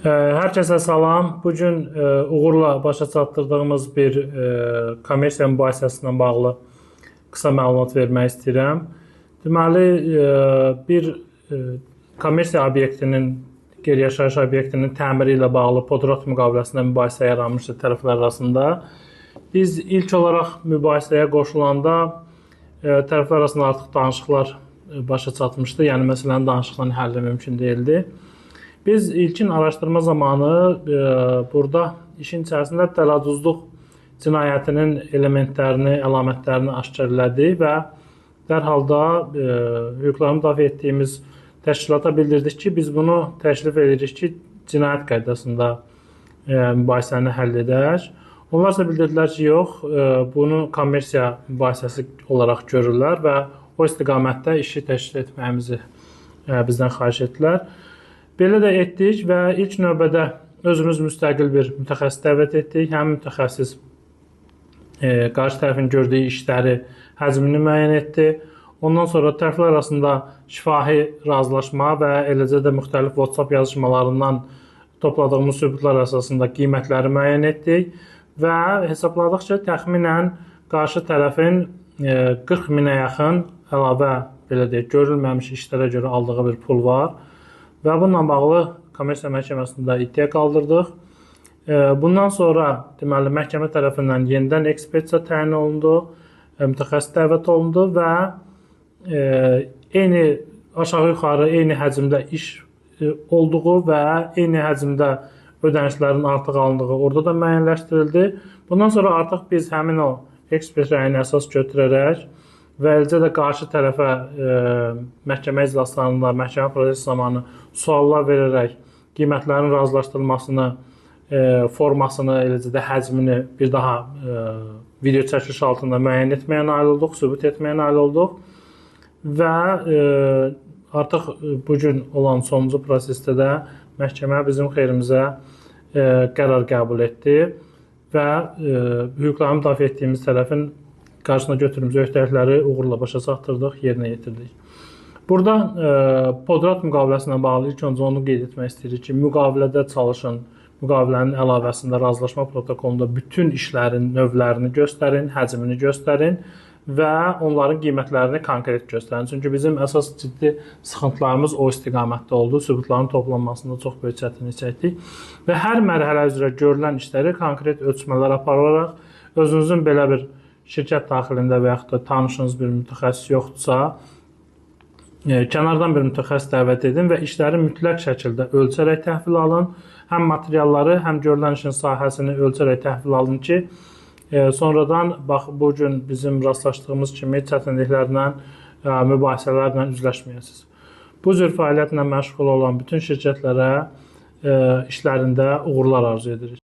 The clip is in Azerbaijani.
Hər kəsə salam. Bu gün uğurla başa çatdırdığımız bir kommersiya mübahisəsi ilə bağlı qısa məlumat vermək istəyirəm. Deməli, bir kommersiya obyektinin, qeyri-yaşayış obyektinin təmiri ilə bağlı podrat müqaviləsində mübahisə yaranmışdı tərəflər arasında. Biz ilk olaraq mübahisəyə qoşulanda tərəflər arasında artıq danışıqlar başa çatmışdı. Yəni məsələnin danışıqların həlli mümkün deyildi. Biz ilkin araşdırma zamanı burada işin içərisində dələduzluq cinayətinin elementlərini, əlamətlərini aşkar elədik və dərhal da hüquqlarını müdafiə etdiyimiz təşkilata bildirdik ki, biz bunu təklif edirik ki, cinayət qaydasında mübahisəni həll edək. Onlar isə bildirdilər ki, yox, bunu kommersiya mübahisəsi olaraq görürlər və o istiqamətdə işi təşkil etməyimizi bizdən xahiş etdilər. Belə də etdik və ilk növbədə özümüz müstəqil bir mütəxəssis dəvət etdik. Həm mütəxəssis qarşı tərəfin gördüyü işləri həcmini müəyyən etdi. Ondan sonra tərəflər arasında şifahi razılaşma və eləcə də müxtəlif WhatsApp yazışmalarından topladığımız sübutlar əsasında qiymətləri müəyyən etdik və hesabladıq ki, təxminən qarşı tərəfin 40 minə yaxın əlavə, belə deyək, görülməmiş işlərə görə aldığı bir pul var. Və bununla bağlı kommersiya məhkəməsində iddia qaldırdıq. Bundan sonra deməli məhkəmə tərəfindən yenidən ekspertiza təyin olundu, mütəxəssis dəvət olundu və eyni aşağı-yuxarı eyni həcmdə iş olduğu və eyni həcmdə ödənişlərin artıq alındığı orada da müəyyənləşdirildi. Bundan sonra artıq biz həmin o ekspert rəyini əsas götürərək və eləcə də qarşı tərəfə məhkəmə iclaslarında, məhkəmə prosesi zamanı suallar verərək qiymətlərin razılaşdırılmasını, formasını, eləcə də həcmini bir daha video çəkiliş altında müəyyən etməyə nail olduq, sübut etməyə nail olduq və artıq bu gün olan sonuncu prosesdə də məhkəmə bizim xeyrimizə qərar qəbul etdi və hüquqlarını müdafiə etdiyimiz tərəfin qarşısına götürdüyümüz öhdəlikləri uğurla başa çatdırdıq, yerinə yetirdik. Burada podrat müqaviləsi ilə bağlı ilk öncə onu qeyd etmək istəyirik ki, müqavilədə çalışın, müqavilənin əlavəsində, razılaşma protokolunda bütün işlərin növlərini göstərin, həcmini göstərin və onların qiymətlərini konkret göstərin. Çünki bizim əsas ciddi sıxıntılarımız o istiqamətdə oldu. Sübutların toplanmasında çox böyük çətinlik çəkdik və hər mərhələ üzrə görülən işləri konkret ölçmələr apararaq özünüzün belə bir şirkət daxilində və yaxud da tanışınız bir mütəxəssis yoxdursa, kənardan bir mütəxəssis dəvət edin və işləri mütləq şəkildə ölçərək təhvil alın. Həm materialları, həm görülən işin sahəsini ölçərək təhvil alın ki, sonradan bax bu gün bizim rastlaşdığımız kimi çətinliklərlə, mübahisələrlə üzləşməyəsiniz. Bu cür fəaliyyətlə məşğul olan bütün şirkətlərə işlərində uğurlar arzu edirik.